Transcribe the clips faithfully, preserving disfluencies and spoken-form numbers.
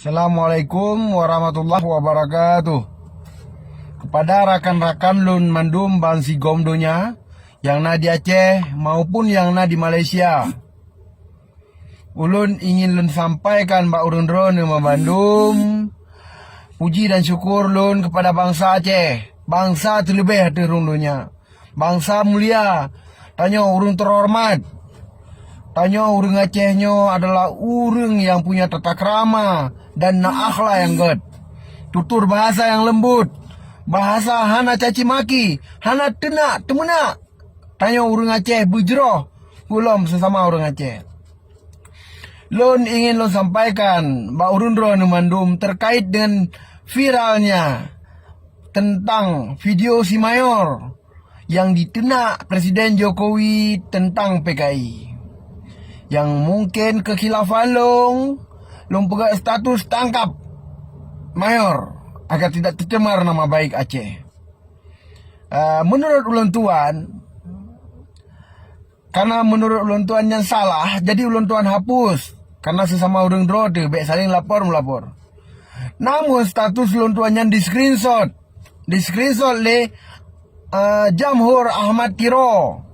Assalamualaikum warahmatullahi wabarakatuh. Kepada rakan-rakan lôn mandum bansigom donya nyang na di Aceh maupun nyang na di Malaysia, ulôn ingin lôn sampaikan bak ureuëng droeneuh bandum puji dan syukur lôn kepada bansa Aceh, bansa teuleubeh ateueh rhueng donya. Bansa mulia, tanyoe ureuëng teuhoreumat. Tanyoe ureuëng Aceh nyoe adalah ureuëng nyang punya tata krama dan na akhlak nyang gét. Tutur bahasa nyang leumbut, bahasa hana caci maki, hana teunak teumeunak. Tanyoe ureuëng Aceh beujroh gohlom seusama ureuëng Aceh. Lôn ingin lôn sampaikan bak ureuëng droeneuh mandum terkait dengan viralnya tentang video si Mayor nyang diteunak Presiden Jokowi tentang P K I. Nyang mungken keukhilafan lôn, lôn peugah status tangkap Mayor agar tidak tercemar nama baik Aceh. Ah, menurut ulôn tuan, karena menurut ulôn tuan nyan salah, jadi ulôn tuan hapus. Karena sesama ureuëng droe teuh, bék saling lapor-melapor. Namun status ulôn tuan nyan di-screenshot. Di-screenshot lé, ah, Jamhur Ahmad Tiro.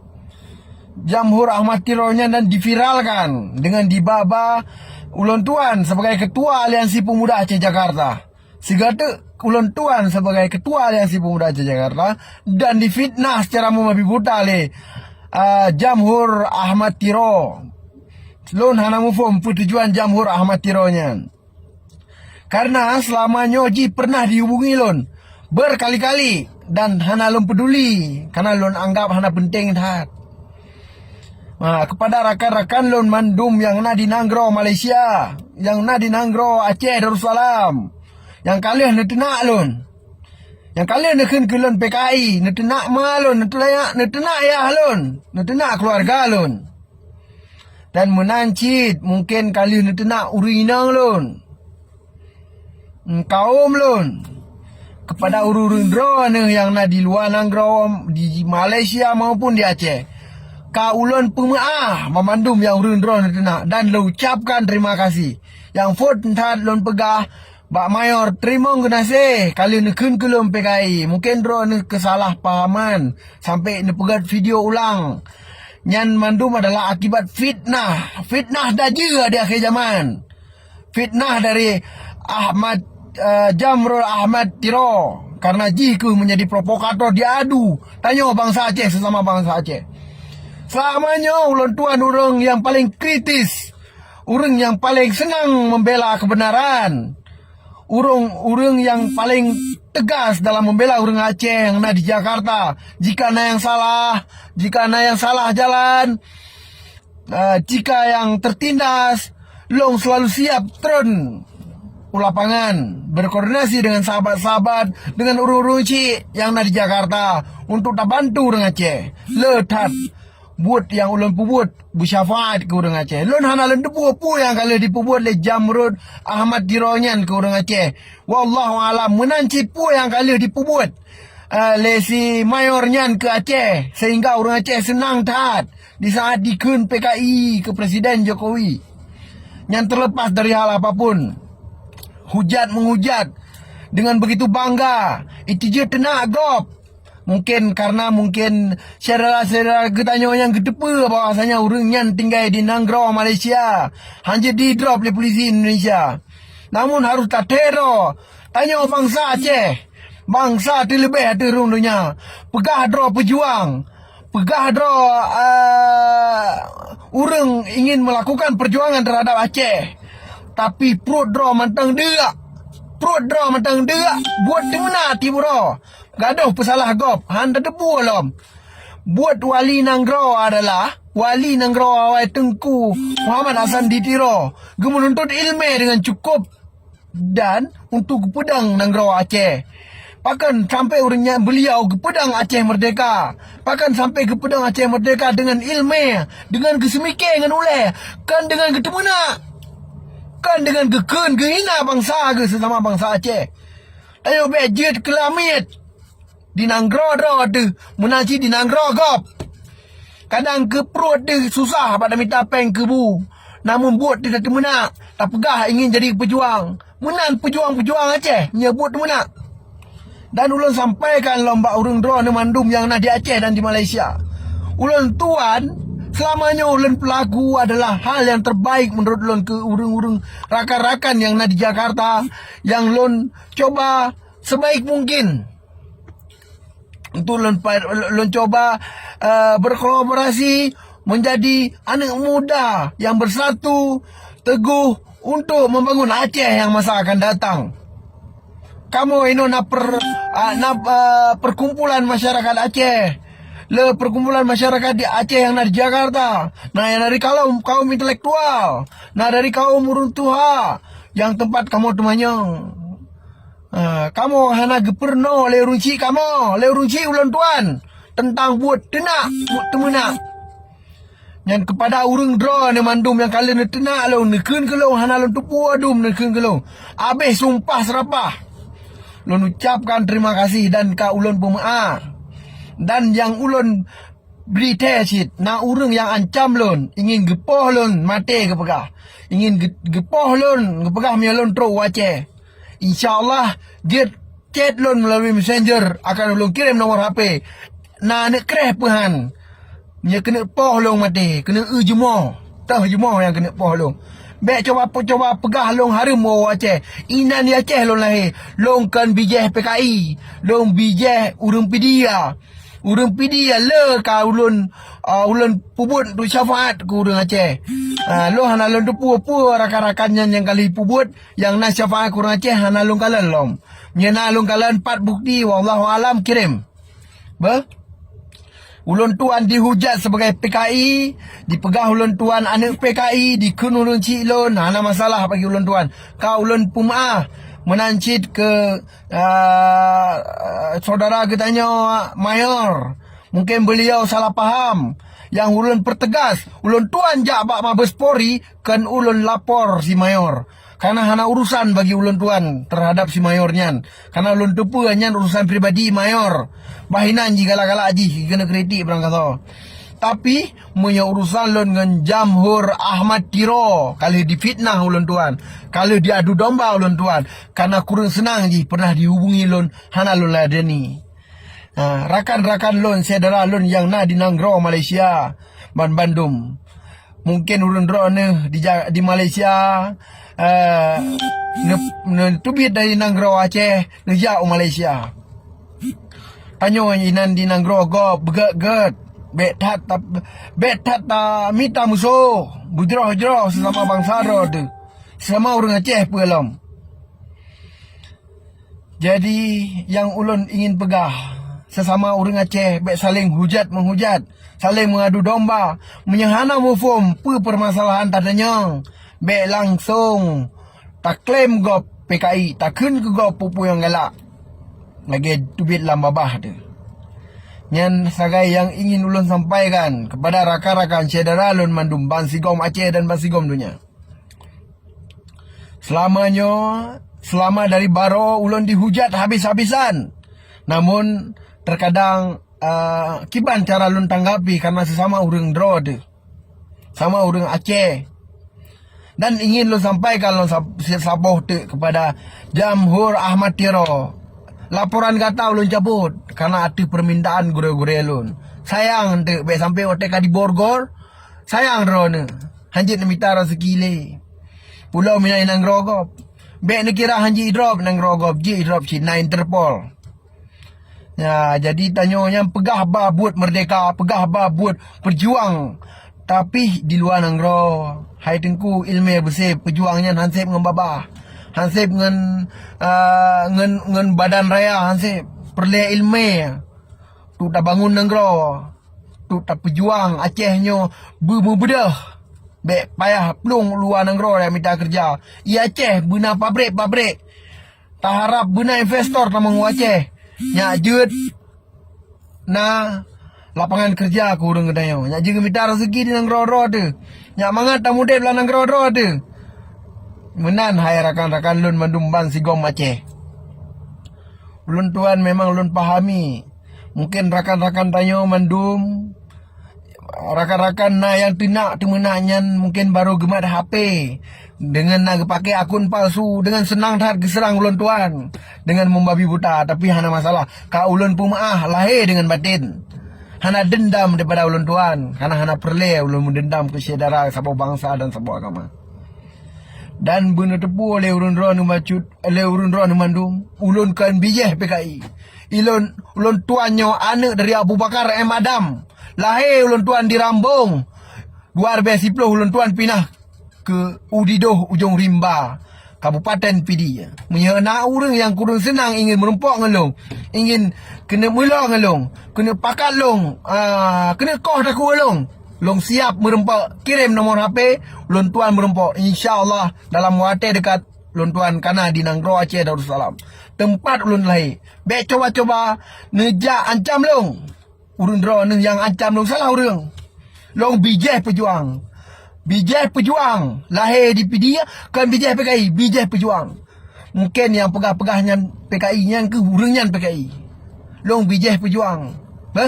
Jamhur Ahmad Tiro nyan dan diviralkan dengan diba-ba ulôn tuan sebagai Ketua Aliansi Pemuda Aceh Jakarta. Sigateuk ulôn tuan sebagai Ketua Aliansi Pemuda Aceh Jakarta dan difitnah secara membabi buta lé, ah, Jamhur Ahmad Tiro. Lôn hana muphom peue tujuan Jamhur Ahmad Tiro nyan. Karena selama nyoe jih pernah dihubungi lôn berkali-kali dan hana lôn peduli karena lôn anggap hana penting that. Ha, kepada rakan-rakan lôn mandum nyang na di nanggroe Malaysia, nyang na di nanggroe Aceh Darussalam, nyang ka lheueh neuteunak lôn, nyang ka lheueh neukheun keu lôn P K I, neuteunak ma lôn, neuteunak, neuteunak yah lôn, neuteunak keuluwarga lôn. Dan meunan cit mungken ka lheueh neuteunak ureuëng inong lôn, kawöm lôn, kepada ureuëng-ureuëng droeneuh nyang na di luwa nanggroe, di Malaysia maupun di Aceh. Ka ulôn peumeu'ah banmandum nyang ureuëng droeneuh teunak dan lôn ucapkan terima kasih. Nyang phon that lôn peugah bak Mayor, teurimong geunaséh ka lheueh neukheun keu lôn P K I. Mungken droeneuh keusalah pahaman sampai neupeugét video ulang. Nyan mandum adalah akibat fitnah. Fitnah dajeue di akhé jaman. Fitnah dari Ahmad, eh, Jamrul Ahmad Tiro, karena jih keuh menjadi provokator diadu tanyoe bansa Aceh sesama bansa Aceh. Selama nyoe ulôn tuan ureuëng nyang paleng kritis, ureuëng nyang paleng seunang membela kebenaran, ureuëng-ureuëng nyang paleng tegas dalam membela ureuëng Aceh nyang na di Jakarta. Jika na nyang salah, jika na nyang salah jalan, ah, jika nyang tertindas, lôn selalu siap treun u lapangan, berkoordinasi dengan sahabat-sahabat, dengan ureuëng-ureuëng chik nyang na di Jakarta untuk tabantu ureuëng Aceh. Le that buet nyang ulôn peubuet beusyafaat keu ureuëng Aceh. Lôn hana lôn teupeue peue nyang ka lheueh dipeubuet lé Jamrud Ahmad Tiro nyan keu ureuëng Aceh. Wallahu alam, meunan cit peue nyang ka lheueh dipeubuet, eh, lé si Mayor nyan keu Aceh, sehingga ureuëng Aceh seunang that di saat dikheun P K I keu Presiden Jokowi. Nyan terlepas dari hal apapun, hujat menghujat dengan begitu bangga, itu jeuet teunak gob. Mungkin karena mungkin syedara-syedara geutanyoe nyang geuteupeue bahwasanya ureuëng nyan tinggai di nanggroe Malaysia, hana jeuet didrop lé polisi Indonesia. Namun harus tatero, tanyoe bansa Aceh, bansa teuleubeh ateueh rhueng donya, peugah droe peujuang, peugah droe, eh, ureuëng ingin melakukan perjuangan terhadap Aceh. Tapi pruet droe mantong deuk. Pruet droe mantong deuk, buet teumeunak tieb uroe. Gadôh peusalah gob, han tateupeue lom. Buet wali nanggroe adalah wali nanggroe awai Teungku Muhammad Hasan di Tiro, geumeununtut iéleumé dengan cukup dan untuk geupeudong nanggroe Aceh. Pakon sampai ureuëng nyan beliau geupeudong Aceh Merdeka? Pakon sampai geupeudong Aceh Merdeka dengan iéleumé, dengan geuseumiké ngon ulée, kon dengan geuteumeunak, kon dengan geukheun geuhina bansa geuh sesama bansa Aceh. Tanyoe bék jeuet keu lamiet. Di nanggroe droe teuh, meunan cit di nanggroe gob. Kadang keu pruet teuh susah bak tamita péng keu bu, namun buet teuh tateumeunak. tapeugah ingin jadi peujuang. Meunan peujuang-peujuang Aceh nyoe buet meunan. Dan ulôn sampaikan lom bak ureuëng droeneuh mandum nyang na di Aceh dan di Malaysia. Ulôn tuan, selama nyoe ulôn peulaku adalah hal nyang terbaik meunurot ulôn keu ureuëng-ureuëng rakan-rakan nyang na di Jakarta, nyang lôn cuba sebaik mungkin untuk lôn, lôn cuba uh, berkolaborasi menjadi anak muda yang bersatu teguh untuk membangun Aceh yang masa akan datang. Kamoe inoe na, per, uh, na uh, perkumpulan masyarakat Aceh. Le perkumpulan masyarakat di Aceh yang na di Jakarta, na yang dari kaum kaum intelektual, na dari kaum ureuëng tuha yang tempat kamoe teumanyong. Ha, kamoe hana geupeurunoe lé ureuëng chik kamoe, lé ureuëng chik ulôn tuan, teuntang buet teunak, buet teumeunak. Nyan keupada ureuëng droeneuh mandum nyang ka lheueh neuteunak lôn, neukheun keu lôn, hana lôn teupeue dum neukheun keu lôn. Abéh sumpah seurapah. Lôn ucapkan terima kasih dan ka ulôn peumeu'ah. Dan nyang ulôn bri thèe cit, na ureuëng nyang ancam lôn, ingin geupoh lôn maté geupeugah. Ingin geupoh lôn geupeugah meunyoe lôn trok u Aceh. Insya Allah jeuet chat lôn meulalu messenger, akan ulôn kirém nomor H P. Na aneuk kreh peuhan. Nyoe keuneuk poh lôn maté, keuneuk eu jumoe. Teuh jumoe nyang keuneuk poh lôn. Bék coba-coba peugah lôn hareuem u Aceh. Inan di Aceh lôn lahé. Lôn kon bijéh P K I. Lôn bijéh ureuëng Pidie. Ureuëng Pidie le ka ulôn uh, ulôn peubuet untuk syafaat keu ureuëng Aceh. Uh, lôn hana lôn teupeue-peue rakan-rakan nyan nyang ka lheueh peubuet nyang na syafaat keu ureuëng Aceh hana lôn kalon lom. Nyan na lôn kalon empat bukti, wallahu alam, kirém. Beh? Ulôn tuan dihujat sebagai P K I, dipeugah ulôn tuan aneuk P K I, dikheun ureuëng chik lôn, hana masalah bagi ulôn tuan. Ka ulôn peumeu'ah meunan cit keu uh, saudara geutanyoe Mayor. Mungkin beliau salah paham. Yang ulôn pertegas, ulôn tuan jak bak Mabes Polri, kon ulôn lapor si Mayor. Karena hana urusan bagi ulôn tuan terhadap si Mayor nyan. Karena ulôn teupeue nyan urusan pribadi Mayor. Bah inan jih galak-galak jih keuneuk kritik barangkasoe. Tapi meunyoe urusan lôn ngon Jamhur Ahmad Tiro, ka lheueh difitnah ulôn tuan, ka lheueh diadu domba ulôn tuan, karena kureueng seunang jih pernah dihubungi lôn hana lôn ladeni. Ha, rakan-rakan lôn, syedara lôn nyang na di nanggroe Malaysia banbandum. Mungken ureuëng droeneuh di, di Malaysia uh, neuteubiet dari nanggroe Aceh neujak u Malaysia. Tanyoe inan di nanggroe gob beugét-gét, bék that bék that tamita musoh, beujroh-jroh seusama bansa droe teuh, seusama ureuëng Aceh peue lom. Jadi nyang ulôn ingin peugah, seusama ureuëng Aceh bék saléng hujat-meuhujat, saléng meuadu domba. Meunyoe hana muphom peue peumasalahan tatanyong, bék langsong taklaim gob P K I, takheun keu gob peue-peue nyang galak. Lagée teubiet lam babah teuh. Nyan sagai nyang ingin ulôn sampaikan keupada rakan-rakan syedara lôn mandum bansigom Aceh dan bansigom donya. Seulama nyoe, seulama dari barô ulôn dihujat habis-habisan. Namun terkadang uh, kiban cara lôn tanggapi karena seusama ureuëng droe teuh. Sama ureuëng Aceh. Dan ingin lôn sampaikan lôn saboh teuk keupada Jamhur Ahmad Tiro. Laporan gata ulôn cabot karena ateueh permintaan gurée-gurée lôn. Sayang teuk bék sampai watée ka diborgol. Sayang droeneuh. Hanjeuet neumita raseuki lé. Pulo mina inang grogob. Bék neukira hanjeuet idrop inang grogob, jeuet idrop cit na Interpol. Ya, jadi tanyoe nyang peugah ba buet merdeka, peugah ba buet peujuang, tapi di luwa nanggroe. Hai Teungku, iéleumé beuseb peujuang nyan hanseb ngon babah, hanseb ngon uh, ngon ngon badan raya, hanseb. Peureulée iéleumé tu tabangun nanggroe, tu tapeujuang Aceh nyoe beumeubeudoh. Bék payah plueng luwa nanggroe nyang mita keureuja. I Aceh beuna pabrék-pabrék. Taharab beuna investor tamong u Aceh. Nyak jeuet na lapangan keureuja keu ureuëng geutanyoe. Nyak jeuet geumita raseuki di nanggroe droe teuh. Nyak mangat tamudeb lam nanggroe droe teuh. Meunan hai rakan-rakan lôn mandum bansigom Aceh. Ulôn tuan memang lôn pahami. Mungken rakan-rakan tanyoe mandum, rakan-rakan na nyang teunak teumeunak nyan mungken barô geumat H P. Deungon na geupakée akun palsu, deungon seunang that geuseurang ulôn tuan deungon meubabi buta, tapi hana masalah. Ka ulôn peumeu'ah lahé deungon baten. Hana deundam daripada ulôn tuan, hana, hana peureulée ulôn meudeundam keu syedara saboh bansa dan saboh agama. Dan beuneuteupeu lé ureuëng droeneuh bacut, lé ureuëng droeneuh mandum, ulôn kon bijéh P K I. Ilôn, ulôn tuan nyoe aneuëk dari Abu Bakar M Adam. Lahé ulôn tuan di Rambong. Dua ribée siploh ulôn tuan pinah keu Udidoh Ujong Rimba, Kabupaten Pidie. Meunyoe na ureuëng nyang kureueng seunang ingin meurumpok ngon lôn, ingin keuneuk meulô ngon lôn, keuneuk pakat lôn, ah, keuneuk koh takue lôn, lôn siap meurumpok. Kirém nomor H P, ulôn tuan meurumpok. Insya Allah dalam watée dekat ulôn tuan kana di nanggroe Aceh Darussalam, teumpat ulôn lahé. Bék cuba-cuba neujak ancam lôn. Ureuëng droeneuh nyang ancam lôn salah ureuëng. Lôn bijéh peujuang. Bijéh peujuang. Lahé di Pidie, kon bijéh P K I, bijéh peujuang. Mungken nyang peugah-peugah nyan P K I, nyan keuh ureuëng nyan P K I. Lôn bijéh peujuang. Beh?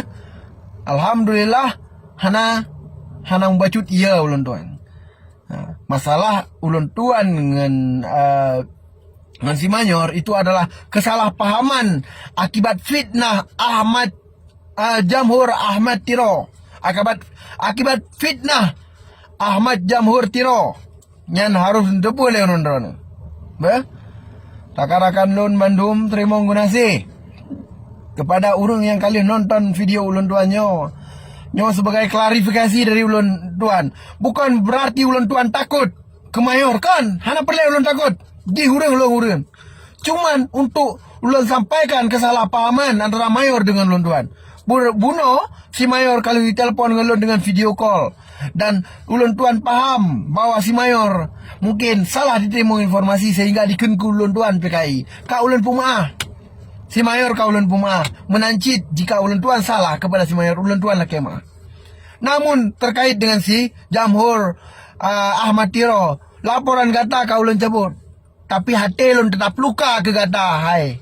Alhamdulillah, hana, hana mubacut ie ulôn tuan. Ha, masalah ulôn tuan ngon, eh, ngon si Mayor itu adalah kesalahpahaman akibat fitnah Ahmad, eh, Jamhur Ahmad Tiro. Akibat, akibat fitnah Ahmad Jamhur Tiro. Nyan harôh neuteupeue lé ulôn droeneuh. Beh? Rakan-rakan lôn mandum, teurimong geunaséh kepada ureuëng nyang ka lheueh nonton video ulôn tuan nyoe. Nyoe sebagai klarifikasi dari ulôn tuan. Bukon beurati ulôn tuan takot keu Mayor, kon. Hana peureulée ulôn takot. Jih ureuëng lôn ureuëng. Cuman untuk ulôn sampaikan kesalahpahaman antara Mayor deungon ulôn tuan. Bu-, bunoe si Mayor ka lheueh jitelepon ngon lôn deungon video call. Dan ulôn tuan paham bahwa si Mayor mungkin salah jiteurimong informasi sehingga jikheun keu ulôn tuan P K I. Ka ulôn peumeu'ah. Si Mayor ka ulôn peumeu'ah. Meunan cit jika ulôn tuan salah kepada si Mayor, ulôn tuan lakée meu'ah. Namun terkait dengan si Jamhur, ah, Ahmad Tiro, laporan gata ka ulôn cabut. Tapi até lôn teutap luka keu gata, hai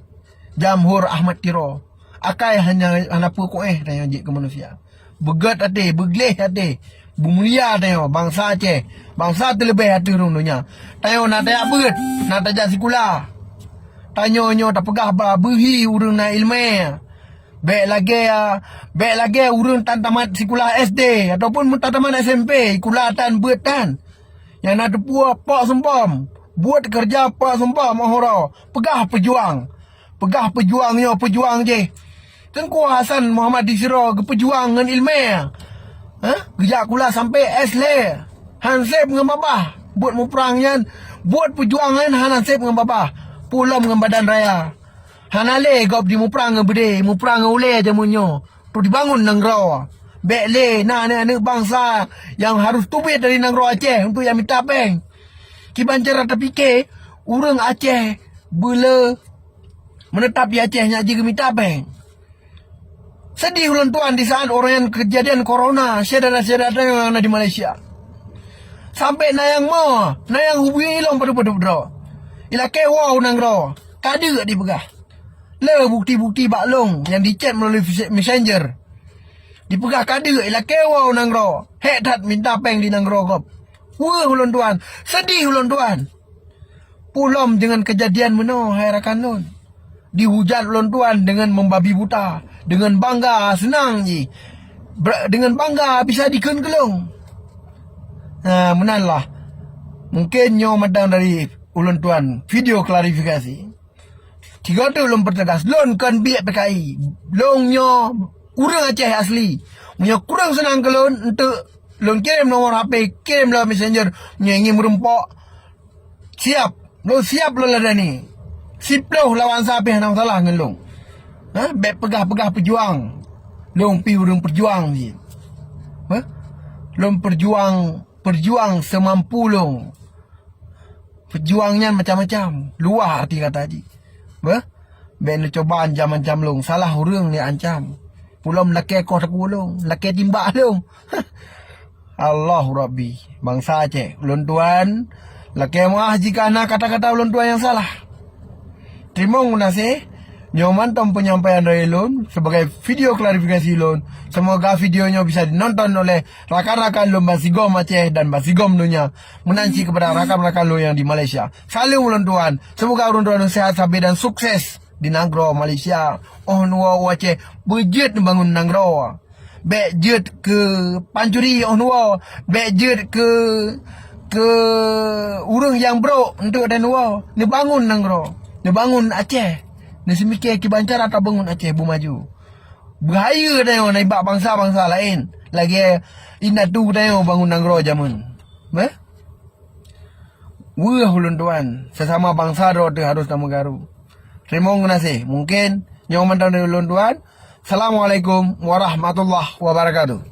Jamhur Ahmad Tiro. Akai hana, hana peue kuéh tanyoe jeuet keu manusia. Beugét até, beugleh até, beumulia tanyoe bansa Aceh, bansa teuleubeh ateueh rhueng donya. Tanyoe na tajak beuet, na tajak sikula. Tanyoe nyoe tapeugah ba beuhi ureuëng na iéleumé. Bék lagée, bék lagée ureuëng tan tamat sikula S D ataupun tan tamat S M P, sikula tan beuet tan. Nyang na teupeue pok sumbom, buet keureuja pok sumbom óh uroe, peugah peujuang. Peugah peujuang nyoe peujuang jih. Teungku Hasan Muhammad di Siro geupeujuang ngon iéleumé. Hah? Geujak kula sampoe S lhée. Han seb ngon babah. Buet muprang nyan, buet peujuang nyan hana seb ngon babah. Pulom ngon badan raya. Hana lé gob jimuprang ngon beudé, muprang ngon ulée jameun nyoe. Untuk jibangon nanggroe. Bék lé na aneuëk-aneuëk bansa nyang harôh teubiet dari nanggroe Aceh untuk jak mita péng. Kiban cara tapike, ureuëng Aceh beuleu meunetap di Aceh nyak jih geumita péng. Seudeh ulôn tuan di saát uroe nyan keujadian corona, syedara-syedara tanyoe nyang na di Malaysia. Sampoe na nyang mo, na nyang hubungi lôn padub-padub droe. Ilakée woe u nanggroe, ka deuek dipeugah. Le bukeuti-bukeuti bak lôn nyang jichat meulalu messenger. Dipeugah ka deuek ilakée woe u nanggroe. Hék that mita péng di nanggroe gob. Weueh ulôn tuan, seudeh ulôn tuan. Pulom deungon keujadian meunoe, hai rakan lôn. Dihujat ulôn tuan deungon meubabi buta, deungon bangga seunang jih. Ber-, deungon bangga bisa dikheun keu lôn. Nah, meunan lah. Mungken nyoe mantong dari ulôn tuan video klarifikasi. Sigoe teuk lôn peuteugas, lôn kon biek P K I. Lôn nyoe ureuëng Aceh asli. Meunyoe kureueng seunang keu lôn, enteuk lôn kirém nomor H P, kirém lewat messenger. Meunyoe ingin meurumpok, siap. Lôn siap lôn ladani. Siploh lawan sa pih hana masalah ngon lôn. Ha? Bék peugah-peugah peujuang. Lôn pih ureuëng peujuang jih. Ha? Lôn peujuang, peujuang seumampu lôn. Peujuang nyan macam-macam, luwah arti kata jih. Beh, bék neucuba ancam-ancam lôn, salah ureuëng neuancam. Pulom lakée koh takue lôn, lakée timbak lôn. Allahu Rabbi, bansa Aceh, ulôn tuan, lakée meu'ah jika na kata-kata ulôn tuan nyang salah. Teurimong geunaséh, Nyoe mantong peunyampaian dari lôn sebagai video klarifikasi lôn. Semoga video nyoe bisa dinonton oleh rakan-rakan lôn bansigom Aceh dan bansigom donya. Meunan cit kepada rakan-rakan lôn nyang di Malaysia. Saleuem ulôn tuan. Semoga ulôn tuan sehat sabe dan sukses di nanggroe Malaysia. Oh nyoe u Aceh beujeuet neubangon nanggroe. Bék jeuet keu pancuri oh nyoe, bék jeuet keu, keu ureuëng nyang brok untuk dan nyoe. Neubangon nanggroe, neubangon Aceh. Neuseumiké kiban cara tabangon Aceh beumaju. Beuhayeu tanyoe nibak bansa-bansa laén lagée indatu tanyoe bangon nanggroe jameun. Beh? Weueh ulôn tuan, sesama bansa droe teuh harôh tameugaru. Teurimong geunaséh, mungken nyoe mantong dari ulôn tuan. Assalamualaikum warahmatullahi wabarakatuh.